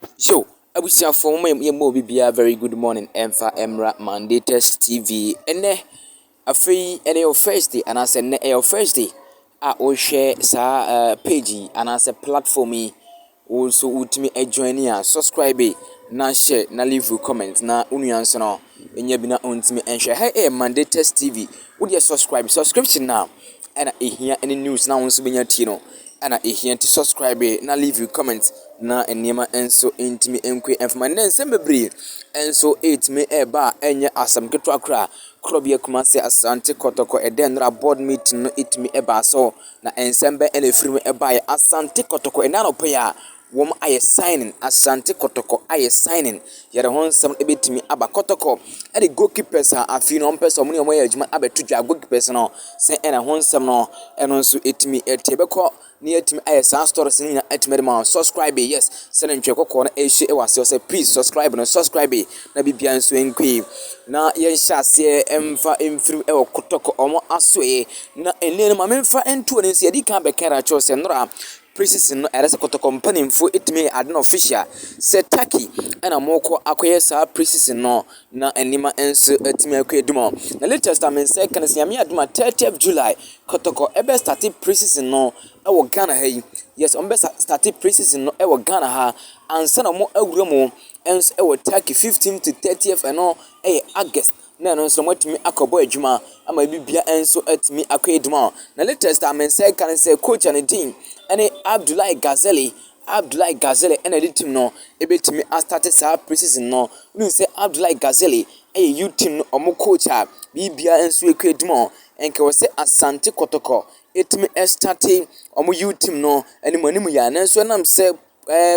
Yo, abusuafoɔ, momma yɛmmɔ obi biara very good morning ɛmfa mmra Mandators TV. Ɛnɛ, afei ɛnɛ yɛ first day anaasɛ ɛnɛ ɛyɛ first day a wohwɛ saa page yi anaasɛ platform yi, wo nso wotumi join a, subscribe na share na leave comment na wo nua nso no ɛnya bi na ɔntumi nhwɛ. Ha ɛyɛ Mandators TV. Wodeɛ subscribe, subscription na ɛna ɛhia ne news na wo nso bɛnya tie no ɛna ɛhia, nti subscribe na leave comment na nneɛma nso ntumi nkɔ mfama. Nnɛ nsɛm bebree nso ɛretumi ɛreba a ɛnyɛ asɛm ketewa koraa. Korɔbea Kumase Asante Kɔtɔkɔ ɛdɛn nnora board meeting no ɛtumi ɛbaa so na nsɛm bɛ ɛna ɛfiri mu ɛbaeɛ. Asante Kɔtɔkɔ ɛnna anɔpɛ yi a wɔn ayɛ signing, Asante Kɔtɔkɔ ayɛ signing, yɛde ho nsɛm ɛbɛtumi aba. Kɔtɔkɔ ɛde goalkeepers a afei no wɔn pɛ sɛ wɔn ne wɔn yɛ adwuma abɛto dwa. Goalkeepers no sɛ ɛna ho nsɛm no ɛno nso ɛtumi ɛte ɛbɛkɔ na yɛatumi ayɛ saa stories no nyinaa atumi de ma wo. Subscribe, yes, sɛne ntwerɛ kɔkɔɔ no ɛhyɛ ɛwɔ aseɛ sɛ please subscribe no, subscribe na biribia nso nkɔi na yɛnhyɛ aseɛ ɛmfa mfirim ɛwɔ Kotɔkɔ ɔmo asoɛ. Na ɛnɛ no ma memfa ntoɔ no nso yɛde kan bɛka akyerɛw sɛ nnora pre-season no ɛyɛ sɛ Kɔtɔkɔ mpanimfoɔ ɛtumi yɛ ade no official sɛ Turkey ɛna mokɔ akɔyɛ saa pre-season no na nneɛma nso atumi akɔ adum. Na latest a me nsa ka no sɛ Nyame adom a, 30th July Kɔtɔkɔ ɛbɛ start pre-season no ɛwɔ Ghana ha yi. Yes, wɔn bɛ start pre-season no ɛwɔ Ghana ha ansa na wɔn awura mu nso ɛwɔ Turkey 15 to 30th, ɛno ɛyɛ August, na ɛno nso wɔatumi akɔbɔ adwuma ama bibia nso atumi akɔ adwuma. Na latest a me nsa ka no sɛ coach a ne din ɛne Abdullahi Gazali, Abdullahi Gazali ɛna ɛde team no ɛbɛtumi astart saa pre-season no. Wonim sɛ Abdullahi Gazali ɛyɛ youth team no ɔmo coach a biribia nso akɔ adwuma. Nka wɔ sɛ Asante Kɔtɔkɔ ɛtumi ɛstart ɔmo youth team no anim anim yɛ, nanso ɛnam sɛ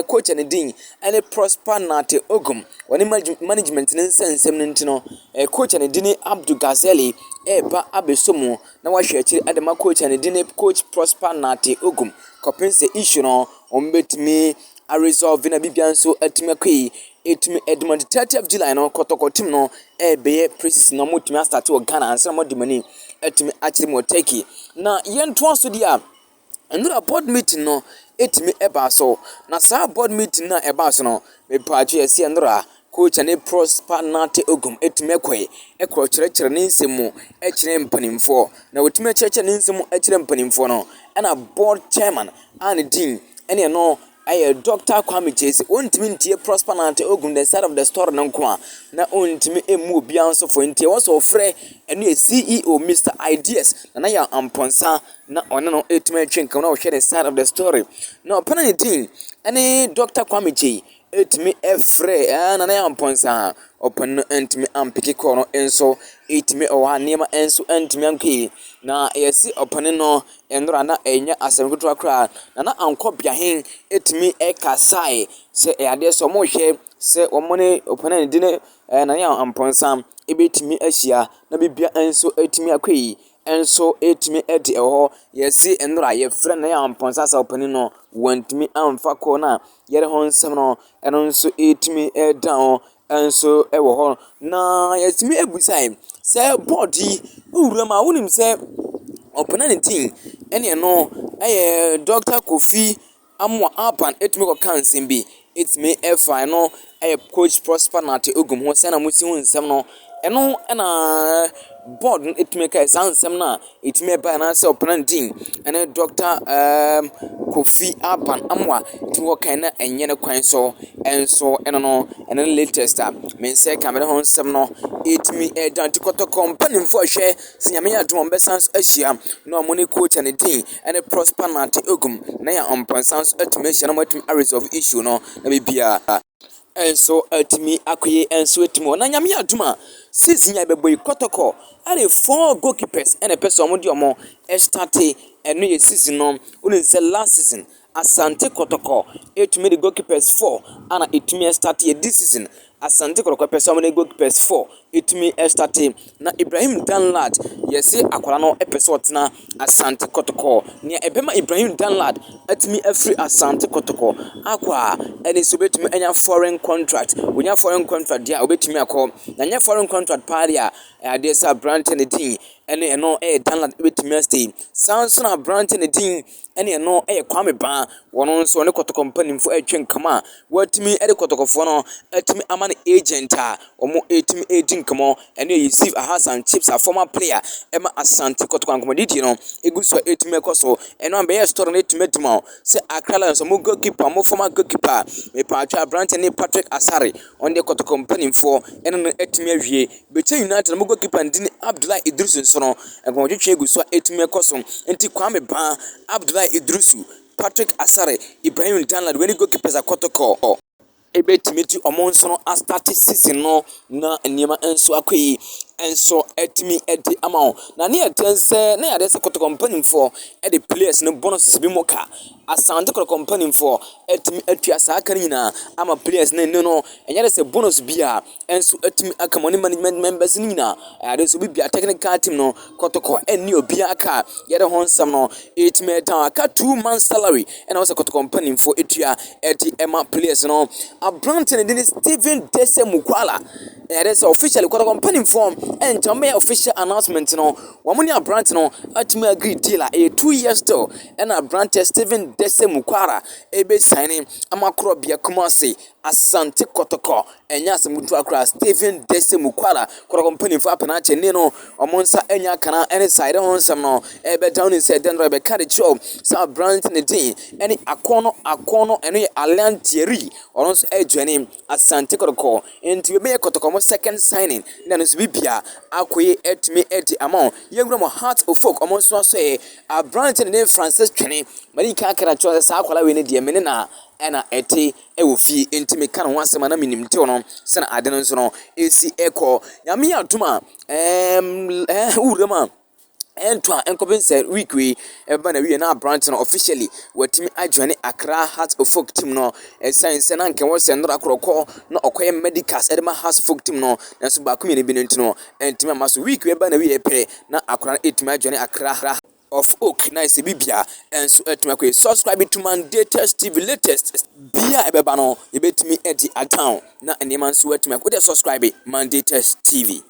coach a ne din ɛne Prosper Nate Ogum wɔne management ne nsa nsɛm no nti no, coach a ne din Abdul Gazali ɛreba abɛsɔ mu na wahwɛ akyire ɛde ma coach a ne din coach Prosper Nate Ogum kɔpem sɛ issue no wɔn bɛtumi aresolve na bibia nso atumi akɔ yi ɛtumi ɛde mu. 30th July no Kɔtɔkɔ team no ɛrebɛyɛ pre-season na wɔtumi astart wɔ Ghana ansa na wɔde mu atumi akyerɛ mu wɔ Turkey. Na yɛntoa so deɛ a, nnora board meeting no ɛtumi ɛbaa so, na saa board meeting no a ɛbaa so no, mepaakyɛw, yɛsi nnora coach ne Prosper Nate Ogum ɛtumi ɛkɔɛ ɛkɔ kyerɛkyerɛ ne nsɛm mu ɛkyerɛ mpanimfoɔ. Na wɔtumi kyerɛkyerɛ ne nsɛm mu ɛkyerɛ mpanimfoɔ no, ɛna board chairman a ne din ɛne ɛno ɛyɛ Dr Kwame Kyesi, wɔntumi ntie Prosper Nate Ogum the side of the story no nko a na ɔntumi emu obiara nso fo, nti ɛwɔ sɛ ɔfrɛ ɛno yɛ CEO Mr Ideas Nana yɛ Ampɔnsa na ɔne no ɛtumi atwe nkam na ɔhwɛ the side of the story. Na ɔpɛn ne din ɛne Dr Kwame Kyei ɛtumi ɛfrɛ Nana yɛ Ampɔnsa, ɔpɛn no ntumi ampick call no nso ɛtumi ɛwɔ ha, nneɛma nso ntumi ankɔ yi. Na yɛsi ɔpanin no nnora na ɛnyɛ asɛm ketewa koraa. Nana ankɔ biahen ɛtumi ɛkasae sɛ ɛyɛ adeɛ sɛ ɔmohwɛ sɛ wɔn ne ɔpanin a ne din Nana yɛ Ampɔnsa ɛbɛtumi ahyia na bibia nso ɛtumi akɔ yi nso ɛtumi ɛde ɛwɔ hɔ. Yɛsi nnora yɛfrɛ Nana yɛ Ampɔnsa sɛ ɔpanin no wɔntumi amfa kɔɔ no a yɛde ho nsɛm no ɛno nso ɛtumi ɛda hɔ nso ɛwɔ hɔ. Na yɛtumi abusae sɛ board yi wowura mu a, wonim sɛ ɔpanin ne din ɛne ɛno ɛyɛ Dr Kofi Amoa Alban ɛtumi kɔka nsɛm bi ɛtumi ɛfa ɛno ɛyɛ coach Prosper Nate Ogum ho sɛ na mo si ho nsɛm no, ɛno ɛna board no ɛtumi ka saa nsɛm no a ɛtumi ɛba anaasɛ ɔpanin ne din ɛne Dr Kofi Alban Amoa ɛtumi kɔka na ɛnyɛ ne kwan so ɛnso. Ɛno no ɛno ne latest a me nsa ka mede ho nsɛm no ɛtumi ɛda. Nti Kɔtɔkɔ mpanimfoɔ ahwɛ sɛ Nyame yɛ adom a, wɔbɛsan so ahyia na ɔmo ne coach a ne din ɛne Prosper Nate Ogum na yɛ Mpɔnsa nso atumi ahyia na wɔatumi aresolve issue no na biribiara nso atumi akɔyɛ nso atumi hɔ. Na Nyame yɛ adom a, season a ɛbɛbɔ yi, Kɔtɔkɔ ɛde four goalkeepers ɛna ɛpɛ sɛ ɔmo de ɔmo ɛstart ɛno yɛ season no. Wonim sɛ last season Asante Kɔtɔkɔ ɛtumi de goalkeepers four ana ɛtumi ɛstart yɛ. This season Asante Kɔtɔkɔ pɛ sɛ ɔmo de goalkeepers four ɛtumi ɛstart. Na Ibrahim Danlad, yɛsi akwadaa no ɛpɛ sɛ ɔtena Asante Kɔtɔkɔ. Nea ɛbɛma Ibrahim Danlad atumi afiri Asante Kɔtɔkɔ akɔ a ɛne sɛ obɛtumi anya foreign contract. Onya foreign contract deɛ a, obɛtumi akɔ, na nyɛ foreign contract paa deɛ a, ɛadeɛ sɛ aberante ne din ɛne ɛno ɛyɛ Danlad ɛbɛtumi astay. Saa nso na aberante ne din ɛne ɛno ɛyɛ Kwame Baa. Wɔn nso wɔne Kɔtɔkɔ mpanimfoɔ retwe nkɔmmɔ a wɔatumi de Kɔtɔkɔfoɔ no atumi ama no agent a wɔretumi redi nkɔmmɔ. Ɛno yɛ Yusuf Alhassan Chips, a former player ɛma Asante Kɔtɔkɔ. Nkɔmmɔdidie no ɛgu so a ɛretumi kɔ so. Ɛno a bɛyɛ story no ɛtumi adi ma sɛ Accra Lions wɔn goalkeeper, wɔn former goalkeeper, mepatwa, aberante ne Patrick Asare, ɔno deɛ Kɔtɔkɔ mpanimfoɔ ɛno no atumi awie. Bechem United wɔn goalkeeper ne Abdullahi Idrisu nso no, nkɔmmɔtwetwe gu so a ɛtumi kɔ so. Nti Kwame Ban, Abdullahi Idrisu, Patrick Asare, Ibrahim Danlad, wɔne goalkeepers akɔtɔkɔ ebɛtumi ti ɔmo nso no astart season no na nneɛma nso akɔ yi nso atumi de ama wɔn. Na ne yɛ tɛn sɛ na yɛade sɛ Kɔtɔkɔ mpanimfoɔ de players no bonus bi mu ka. Asante Kɔtɔkɔ mpanimfoɔ atumi atua saa aka no nyinaa ama players no. Ɛno no ɛnyɛ de sɛ bonus bi a nso atumi aka mo ne management members no nyinaa. Ɛyɛ nso bi bia technical team no, Kɔtɔkɔ ɛne obiara ka yɛde ho nsɛm no ɛtumi ɛdan aka 2 months salary ɛna wɔsɛ Kɔtɔkɔ mpanimfoɔ atua ɛde ɛma players no. Aberante no de ne Steven Dese Mukwala. Ɛyɛ sɛ officially Kɔtɔkɔ mpanimfoɔ ɛnkyɛn bɛyɛ official announcement no, wɔn ne aberante no atumi agree deal a ɛyɛ 2 years still ɛna aberante Steven Dese Mukwala ɛbɛsign ama korɔ bea Kumase Asante Kɔtɔkɔ. Ɛnyɛ asɛm ketewa koraa. Steven Dese Mukwala, Kɔtɔkɔ mpanimfoɔ apena akyɛ ne no ɔmo nsa anya akana ɛne saa yɛde ho nsɛm no ɛbɛda ne sɛ dɛn ɛbɛka de kyerɛw sɛ aberante ne din ɛne Akɔnɔ Akɔnɔ. Ɛno yɛ Alain Thierry, ɔno nso ɛjoin Asante Kɔtɔkɔ. Nti wobɛyɛ Kɔtɔkɔ mo second signing na no nso bibia akɔyɛ ɛtumi ɛde ama wo. Yɛnwura mo Hearts of Oak, ɔmo nso aso yɛ aberante ne ne Francis Twene mane ka kra kyerɛ sɛ saa akwadaa wei ne deɛ mene na ɛna ɛte ɛwɔ fie, nti meka ne ho asɛm a na menim tew no sɛna ade no nso no ɛsi ɛkɔ. Nyame yɛ adom a ɛɛm ɛɛ wowura mu a ɛnto a nkɔpem sɛ week wei ɛbɛba na wie na aberante no officially watumi ajoin Accra Hearts of Oak team no. Ɛsiane sɛ na nka wɔ sɛ nnora korɔkɔ na ɔkɔyɛ medicals ɛde ma Hearts of Oak team no, nanso baako mmienu bi no nti no ɛntumi ama so. Week wei ɛba na wie pɛ na akora no ɛtumi ajoin Accra of Oak na ɛsɛ bibia ɛnso ɛtumi akɔ. Subscribe to Mandators TV. Latest bia ɛbɛba no yɛbɛtumi ɛde adown na nneɛma nso atumi akɔ. Wode subscribe Mandators TV.